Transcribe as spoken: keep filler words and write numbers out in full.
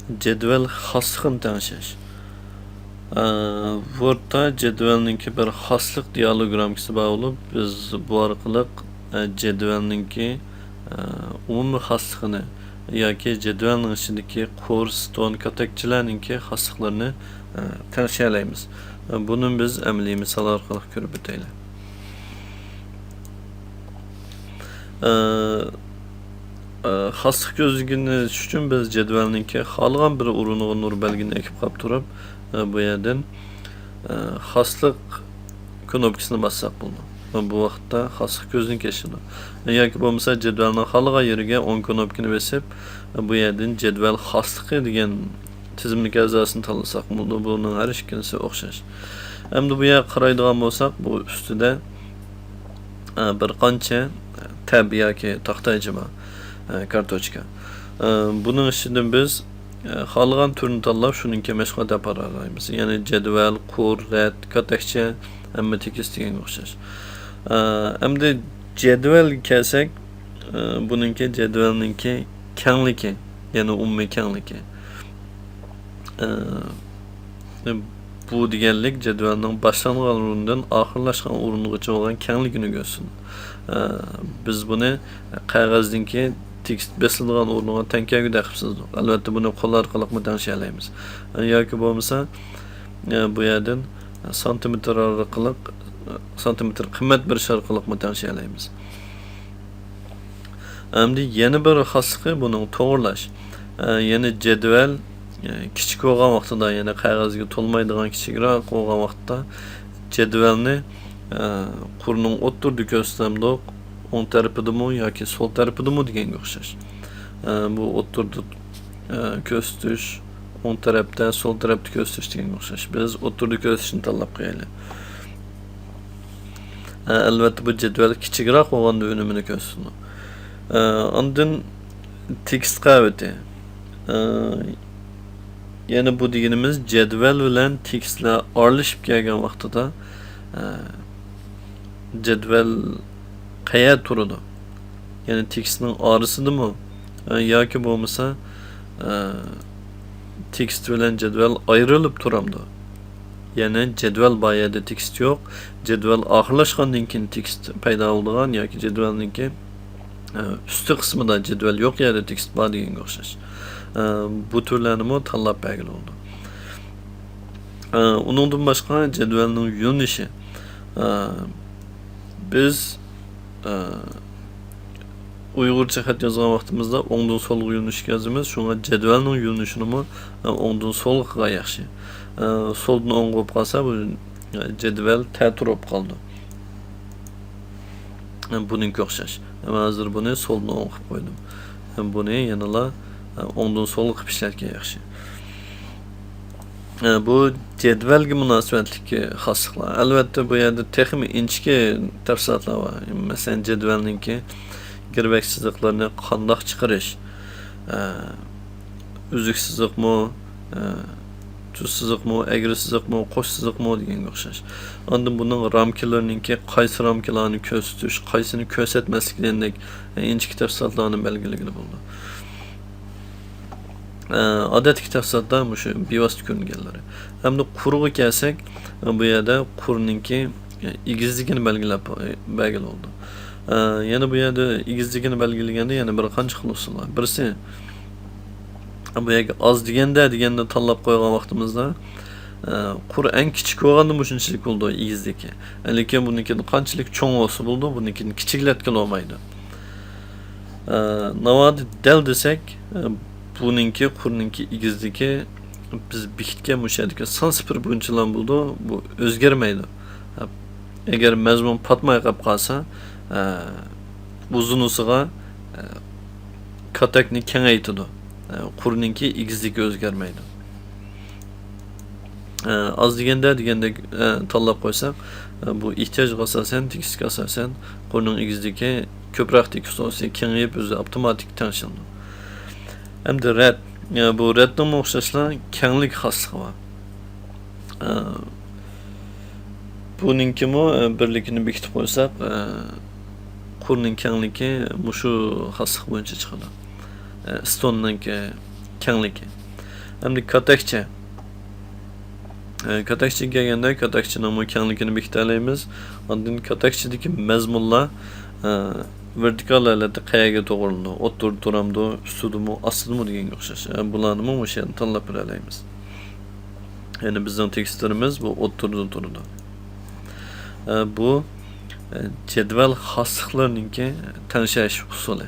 جەدۋەل خاسلىقىنى تەڭشەش. ئە، ۋوردتا جەدۋەلنىڭكى بىر خاسلىق دىئالوگراممىسى بار بولۇپ، بىز بۇ ئارقىلىق، ئە، جەدۋەلنىڭكى، ئە، ئومۇمىي خاسلىقىنى ياكى جەدۋەلنىڭ ئىچىدىكى قۇر، ستون، كاتەكچىلەرنىڭكى خاسلىقلىرىنى، ئە، تەڭشىيەلەيمىز. ئە، بۇنى بىز ئەمەلىي مىسال ئارقىلىق كۆرۈپ ئۆتەيلى. ئە، ئە، خاسلىق كۆزلىگىنى ئۈچۈن بىز جەدۋەلنىڭكى خالىغان بىر ئورنىغا نۇر بەلگىنى ئېكىپ قاپ تۇرۇپ، ئە، بۇ يەردىن، ئە، خاسلىق كۇنۇپكىسىنى باسساق بولىدۇ. ۋە بۇ ۋاقىتتا خاسلىق كۆزنىڭكى ئېچىلىدۇ. ياكى بولمىسا جەدۋەلنىڭ خالىغان يېرىگە ئوڭ كۇنۇپكىنى بېسىپ، بۇ يەردىن جەدۋەل خاسلىقى دېگەن تىزىملىك ئەزاسىنى تاللىساق بولىدۇ. بۇنىڭ ھەر ئىككىلىسى ئوخشاش. ئەمدى بۇ يەرگە قارايدىغان بولساق، بۇ ئۈستىدە، ئە، بىر قانچە تەب ياكى تاختايچا بار، ئە، كارتوچكا. ئە، بۇنىڭ ئىچىدىن بىز، ئە، خالىغان تۈرنى تاللاپ، شۇنىڭكى مەشغۇلات ئەپ بارالايمىز. يەنى جەدۋەل، قۇر، رەت، كاتەكچە، ھەممە تېكىست دېگەنگە ئوخشاش. ئە، ئەمدى جەدۋەلگە كەلسەك، ئە، بۇنىڭكى جەدۋەلنىڭكى كەڭلىكى، يەنى ئومۇمىي كەڭلىكى. ئە، بۇ دېگەنلىك جەدۋەلنىڭ باشلانغان ئورنىدىن ئاخىرلاشقان ئورنىغىچە بولغان كەڭلىكىنى كۆرسىتىدۇ. ئە، بىز بۇنى قەغەزنىڭكى تېكىست بېسىلىدىغان ئورنىغا تەڭ كەلگۈدەك قىلىپ سىزدۇق. ئەلۋەتتە، بۇنى قول ئارقىلىقمۇ تەڭشىيەلەيمىز. ئە، ياكى بولمىسا، ئە، بۇ يەردىن سانتىمېتىر ئارقىلىق، سانتىمېتىر قىممەت بېرىش ئارقىلىقمۇ تەڭشىيەلەيمىز. ئەمدى يەنە بىر خاسلىقى بۇنىڭ توغرىلاش. ئە، يەنى جەدۋەل، ئە، كىچىك بولغان ۋاقتىدا، يەنى قەغەزگە تولمايدىغان كىچىكرەك بولغان ۋاقىتتا جەدۋەلنى، ئە، قۇرنىڭ ئوتتۇرىدا كۆرسىتەمدۇق، ئوڭ تەرىپىدىمۇ ياكى سول تەرىپىدىمۇ دېگەنگە ئوخشاش. ئە، بۇ ئوتتۇرىدا، ئە، كۆرسىتىش، ئوڭ تەرەپتە، سول تەرەپتە كۆرسىتىش دېگەنگە ئوخشاش. بىز ئوتتۇرىدا كۆرسىتىشنى تاللاپ قويايلى. ئە، ئەلۋەتتە، بۇ جەدۋەل كىچىكرەك بولغاندا ئۈنۈمىنى كۆرسىتىدۇ. ئە، ئاندىن تېكىست قەۋىتى. ئە، يەنى بۇ دېگىنىمىز جەدۋەل بىلەن تېكىستلەر ئارىلىشىپ كەلگەن ۋاقتىدا، ئە، جەدۋەل قەيەردە تۇرىدۇ؟ يەنى تېكىستنىڭ ئارىسىدىمۇ؟ ئە، ياكى بولمىسا، ئە، تېكىست بىلەن جەدۋەل ئايرىلىپ تۇرامدۇ؟ يەنى جەدۋەل بار يەردە تېكىست يوق، جەدۋەل ئاخىرلاشقاندىن كېيىن تېكىست پەيدا بولىدىغان ياكى جەدۋەلنىڭكى، ئە، ئۈستى قىسمىدا جەدۋەل يوق يەردە تېكىست بار دېگەنگە ئوخشاش. ئە، بۇ تۈرلەرنىمۇ تاللاپ بەرگىلى بولىدۇ. ئە، ئۇنىڭدىن باشقا جەدۋەلنىڭ يۆنىلىشى. ئە، بىز، ئە، ئۇيغۇرچە خەت يازغان ۋاقتىمىزدا ئوڭدىن سولغا يۆنىلىشكە يازىمىز، شۇڭا جەدۋەلنىڭ يۆنىلىشىنىمۇ، ئە، ئوڭدىن سولغا قىلغان ياخشى. ئە، سولدىن ئوڭغا بولۇپ قالسا، بۇ، ئە، جەدۋەل تەتۈر بولۇپ قالىدۇ. ئە، بۇنىڭكى ئوخشاش. ئەمما ھازىر بۇنى سولدىن ئوڭغا قىلىپ قويدۇم. ئە، بۇنى يەنىلا، ئە، ئوڭدىن سولغا قىلىپ ئىشلەتكەن ياخشى. ئە، بۇ جەدۋەلگە مۇناسىۋەتلىك خاسلىقلار. ئەلۋەتتە، بۇ يەردە تېخىمۇ ئىنچىكە تەپسىلاتلار بار. مەسىلەن، جەدۋەلنىڭكى گىرۋەك سىزىقلىرىنى قانداق چىقىرىش، ئە، ئۈزۈك سىزىقمۇ، ئە، تۈز سىزىقمۇ، ئەگرى سىزىقمۇ، قوش سىزىقمۇ دېگەنگە ئوخشاش. ئاندىن بۇنىڭ رامكىلىرىنىڭكى قايسى رامكىلارنى كۆرسىتىش، قايسىنى كۆرسەتمەسلىك دېگەندەك ئىنچىكە تەپسىلاتلارنى بەلگىلىگىلى بولىدۇ. ئە، ئادەتتىكى تەپسىلاتتا مۇشۇ بىۋاسىتە كۆرۈنگەنلىرى. ئەمدى قۇرغا كەلسەك، بۇ يەردە قۇرنىڭكى، ئە، ئېگىزلىكىنى بەلگىلەپ، ئە، بەرگىلى بولىدۇ. ئە، يەنە بۇ يەردە ئېگىزلىكىنى بەلگىلىگەندە يەنە بىر قانچە خىل ئۇسۇل بار. بىرسى، بۇ يەرگە ئاز دېگەندە دېگەننى تاللاپ قويغان ۋاقتىمىزدا، ئە، قۇر ئەڭ كىچىك بولغاندا مۇشۇنچىلىك بولىدۇ ئېگىزلىكى. لېكىن بۇنىڭكىدىن قانچىلىك چوڭ بولسا بولىدۇ، بۇنىڭكىدىن كىچىكلەتكىلى بولمايدۇ. ئە، ناۋادا دەل دېسەك، ئە، بۇنىڭكى، قۇرنىڭكى ئېگىزلىكى بىز بېكىتكەن مۇشۇ يەردىكى سان سىفىر بويىچىلا بولىدۇ، بۇ ئۆزگەرمەيدۇ. ئە، ئەگەر مەزمۇن پاتماي قېلىپ قالسا، ئە، ئۇزۇنىسىغا، ئە، كاتەكنى كېڭەيتىدۇ. ئە، قۇرنىڭكى ئېگىزلىكى ئۆزگەرمەيدۇ. ئە، ئاز دېگەندە دېگەندەك، ئە، تاللاپ قويساق، ئە، بۇ ئېھتىياجغا ئاساسەن، تېكىستكە ئاساسەن، قۇرنىڭ ئېگىزلىكى كۆپرەك تېكىست بولسا كېڭىيىپ، ئۆزى ئاپتوماتىك تەڭشىلىدۇ. ئەمدى رەت. ئە، بۇ رەتنىڭمۇ ئوخشاشلا كەڭلىك خاسلىقى بار. ئە، بۇنىڭكىمۇ، ئە، بىرلىكىنى بېكىتىپ قويساق، ئە، قۇرنىڭ كەڭلىكى مۇشۇ خاسلىق بويىچە چىقىدۇ. ئە، ستوننىڭكى كەڭلىكى. ئەمدى كاتەكچە. ئە، كاتەكچىگە كەلگەندە، كاتەكچىنىڭمۇ كەڭلىكىنى بېكىتەلەيمىز. ئاندىن كاتەكچىدىكى مەزمۇنلار، ئە، ۋېرتىكال ھالەتتە قەيەرگە توغرىلىنىدۇ؟ ئوتتۇرىدا تۇرامدۇ، ئۈستىدىمۇ، ئاستىدىمۇ دېگەنگە ئوخشاش. ئە، بۇلارنىمۇ مۇشۇ يەردىن تاللاپ بېرەلەيمىز. يەنى بىزنىڭ تېكىستلىرىمىز بۇ ئوتتۇرىدا تۇرىدۇ. ئە، بۇ، ئە، جەدۋەل خاسلىقلىرىنىڭكى تەڭشەش ئۇسۇلى.